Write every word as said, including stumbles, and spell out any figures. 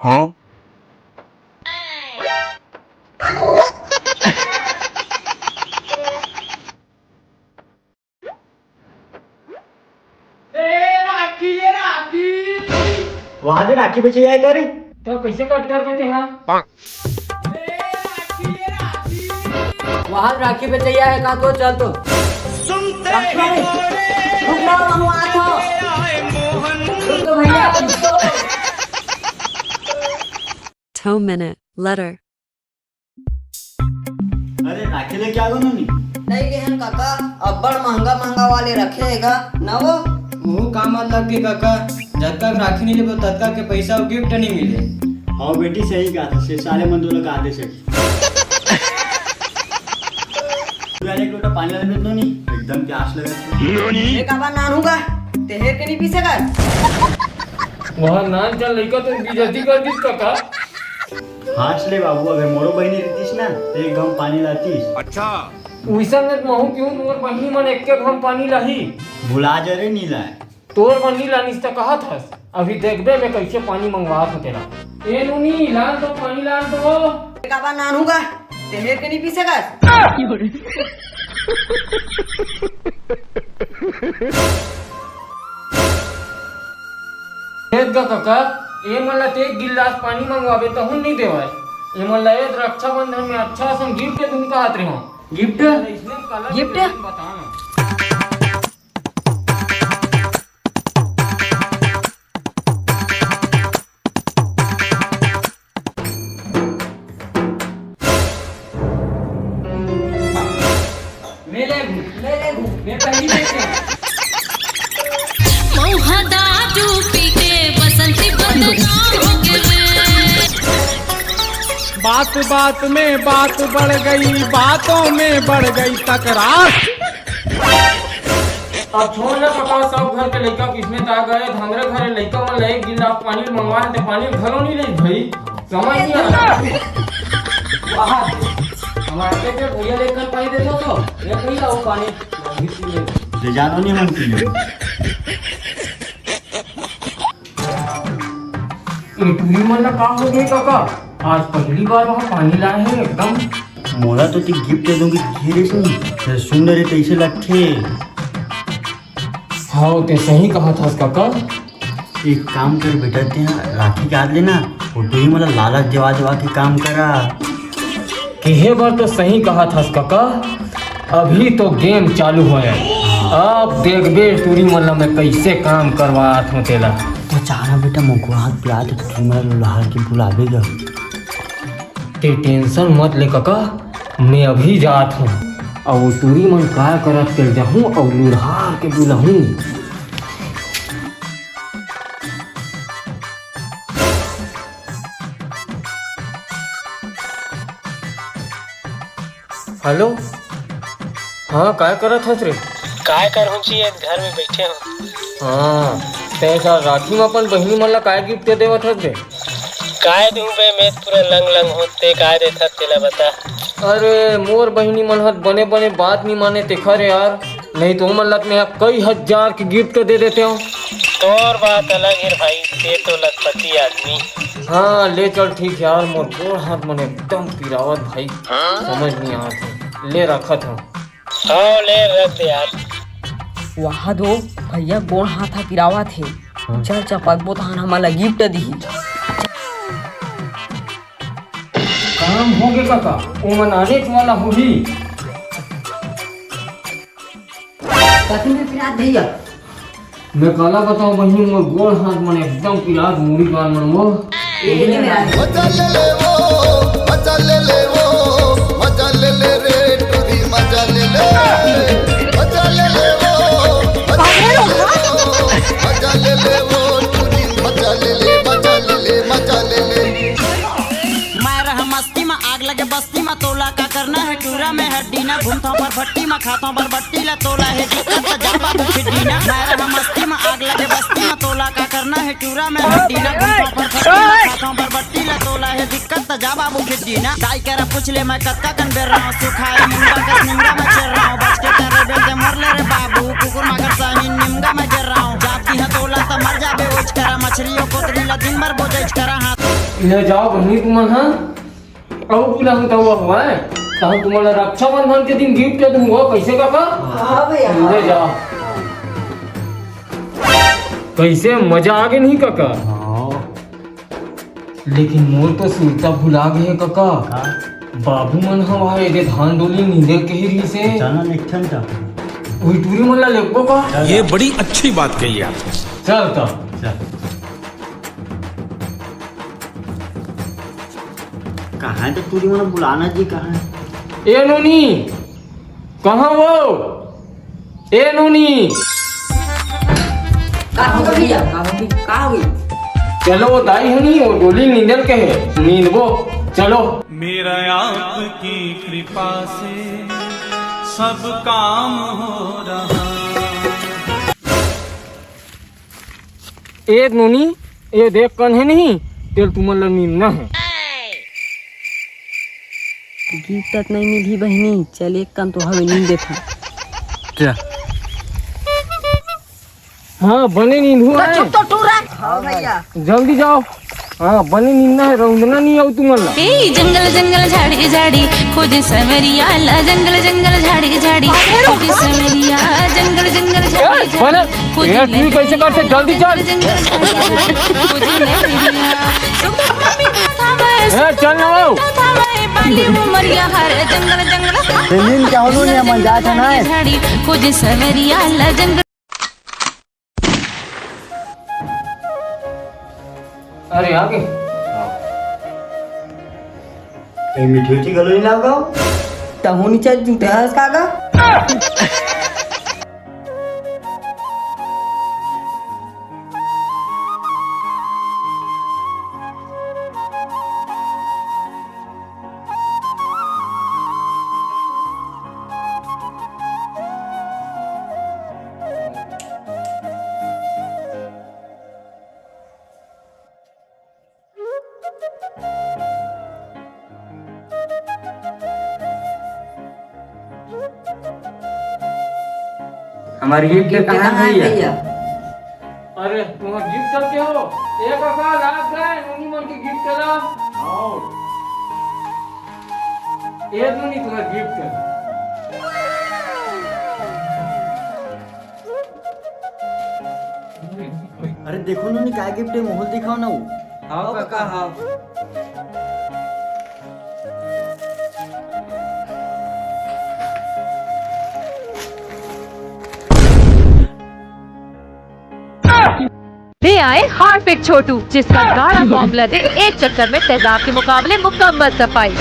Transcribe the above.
हाँ? ए, राखी, ए, राखी। वहां दे राखी बेचे जाए करे। तो कैसे कट कर देते हैं? वहां राखी बेचैया है का? तो चल तो। सुनते ही लक्ष्मण, रुक ना, हम आत हो। रुक तो भैया, रुक तो। Two minute letter. अरे, राखी लेके आ गो नोनी? नहीं लेहन काका, अब्बड़ महंगा महंगा वाले रखे हे गा ना वो। वो का मतलब के काका, जतका के राखी नहीं लेबो ततका के पैसा अउ गिफ्ट नहीं मिले। हाँ बेटी, सही कहा था, सिर्फ साले मन दो लोग आते सके। तू यार एक लोटा पानी ला दे नोनी, एकदम प्यास लगा है। ए काबा नानू का, ते हेर के नहीं पी सका? वहाँ नान चल लइका तो बेइज्जती कर दीस काका। हास ले बाबू, अगर मोरो बहिनी रहतीस ना, तो एक घाम पानी लातीस। अच्छा। उइसन में महू क्यों मोर बहिनी मन एक के घाम पानी लाही? भुला जा रे नीला। तोर बहिनी लानिस त कहत हस, अभी देखबे मैं कैसे पानी मंगवात हो तेला। ए नूनी, लान तो पानी लान तो। काबा नानू का, ते हेर के नहीं पी सकस? देख गा कका, ए मन ला ते एक गिलास पानी मंगवाबे तहूं नहीं देवय। ए मन ला ए रक्षाबंधन में अच्छा असन गिफ्ट दूं कहत रेहों। गिफ्ट? गिफ्ट? मैं ले लूं, मैं ले लूं, मैं पहली लेके आऊं। मउहा दारू पी के बसंती बदनाम हो गए रे। बात बात में बात बढ़ गई, बातों में बढ़ गई तकरार। अब छोड़ ना पका, सब घर के लइका किसने ता गए, धांधरे घरे लइका मन ले एक गिलास पानी मंगवा हे, ते पानी घलो नहीं ले भाई। समझ नहीं आया। बाहर। हमारे के भैया लेकर पानी दे दो तो। ये भैया वो पानी। ले जानो नहीं मन पी लो। ए टूरी मन ला का हो गए काका? आज पहली बार वहाँ पानी लाए हैं एकदम। मोला तो ती गिफ्ट दे दूंगी धीरे से, सुंदर है कैसे लगथे। हाँ, ते सही कहा था काका। एक काम कर बेटा, ते राखी के आज लेना, वो टूरी मन ला लालच देवा देवा के काम करा। केहे बर तो सही कहा था काका, अभी तो गेम चालू होय। अब देखबे टूरी मन ला मैं कैसे काम करवात हूँ तेला। तो चारा बेटा, मोको हाथ पिला दे, टूरी मन ला लुलहार के बुलाबे गा। ते टेंशन मत ले काका, मैं अभी जात हूँ। अउ टूरी मन का करत तेल जाहूँ अउ लुलहार के बुलाहूँ। हेलो, हाँ, काय करत हस रे? काय करहूँ जी, ये घर में बैठे हूँ। हाँ, ते साल राखी में अपन बहिनी मन ला काय गिफ्ट दे देवत हस रे? काय दूँ बे, मैं पूरा लंग लंग हूँ, ते काय देथस तेला बता। अरे, मोर बहिनी मन ह बने बने बात नहीं माने तेखर यार, नहीं तो ओमन ला मैं कई हजार के गिफ्ट दे देते हूँ। तोर बात अलग है भाई, ते तो लखपति आदमी। हाँ, ले चल, ठीक है यार, मोर गोड़ हाथ मन एकदम पिरावत भाई, समझ नहीं आवत है। ले रखत हूँ। हाँ, ले रख दे यार। वहा दो भैया, गोड़ हाथ हा पिरावत हे। हाँ। चल चपकबो तहान हमन ला गिफ्ट दिही। काम हो गे काका, ओमन आने वाला होही। कथी में पिरात भैया? मैं काला बताऊं बहिनी, मोर गोड़ हाथ मन एकदम पिरात, मुड़ी कान मन वो। ए, ले मेरा। मजा ले ले वो, मजा ले ले वो, मजा ले ले रे टूरी, मजा ले ले। मजा ले ले वो, मजा ले ले वो, मजा ले ले वो टूरी, मजा ले ले, मजा ले ले, मजा ले ले। मैं रह मस्ती में आग लगे बस्ती में, तोला का करना है टूरा में हड्डी ना, घूमता पर भट्टी में, खाता पर बट्टी ला, तोला है दिक्कत तो जा बाबू फिड्डी ना। मैं रह मस्ती में आग लगे बस्ती में, तोला का करना है टूरा में हड्डी ना, घूमता पर भट्टी में, खाता पर बट्टी ला, तोला है दिक्कत तो जा बाबू फिड्डी ना। दाई करा पूछ ले मैं कतका कन बेर रहा हूँ, सुखाए मुंगा कस निमगा में चेर रहा हूँ, बच के करे बेर दे मोर ले रे बाबू, कुकुर मागर साही निमगा में गिर रहा हूँ, जाती है तोला तो मर जाबे ओच करा, मछलियों कोतरी ला दिन भर बोझ करा हाथ। ले जाव बहिनी तुमन ह। अउ बुलाहूं त वो हवय, तहन तुमन ला रक्षाबंधन के दिन गिफ्ट दे दूंगा, कइसे काका? हाँ भैया। ले जाव। कइसे मजा आ गे नहीं काका? हाँ। लेकिन मोर तो सुरता भुला गे हे काका। का? बाबू मन ह वहाँ एदे धान डोली नींदे कहे रहिस हे। चल ना, एक ठन का। उही टूरी मन ला लेगबो का? चल। ये बड़ी अच्छी बात कही आप। चल त। चल। कहाँ हे त टूरी मन बुलाना जी, कहाँ हे? ए नोनी, कहाँ वो? ए नोनी। का हो गे भैया? का हो गे? का हो गे? चलो वो दाई हे नहीं, वो डोली नींदल के हे, नींदबो, चलो। मेरा आपकी कृपा से सब काम हो रहा। ए नोनी, ए देख कन हे नहीं, तेल तुमन ला नींदना हे। गिफ्ट तक नहीं मिलही बहिनी, चल एक कन तो हवे नींद देथन। जा। हाँ, बने नींदहू तो है। चुप तो टूरा। हाँ भैया। जल्दी जाव। हाँ, बने नींदना हे, रौंदना नहीं आऊ तुमन ला। ए जंगल जंगल झाड़ी झाड़ी खोजे सवरिया ला, जंगल जंगल झाड़ी झाड़ी खोजे सवरिया, जंगल जंगल झाड़ी ए, बने, झाड़ी खोजे ए, तू कइसे करथे? जल्दी चल। जंगल जंगल झाड़ी झाड़ी खोजे सवरिया। ए, चल ना वो। बाली उमरिया हर जंगल जंगल। नींद क्या होलो ने मन जात हे ना? झाड़ी खोजे सवरिया ला जंगल। अरे, आ गे। ए, मीठी मीठी घलो नहीं लाव गा। तहूँ नीचे जूठे हस का गा? हमर गिफ्ट कहाँ हे भैया? अरे, तुम्हार गिफ्ट के हो? एक अकाल आप गए, नोनी मन के गिफ्ट ला। आओ। ए नोनी, तुम्हार गिफ्ट। अरे देखो नोनी, काय गिफ्ट हे, मोहल दिखाओ ना वो। हाँ काका, हाँ। ले आए हार्पिक छोटू, जिसका गाढ़ा फॉर्मूला दे एक चक्कर में तेजाब के मुकाबले मुकम्मल सफाई।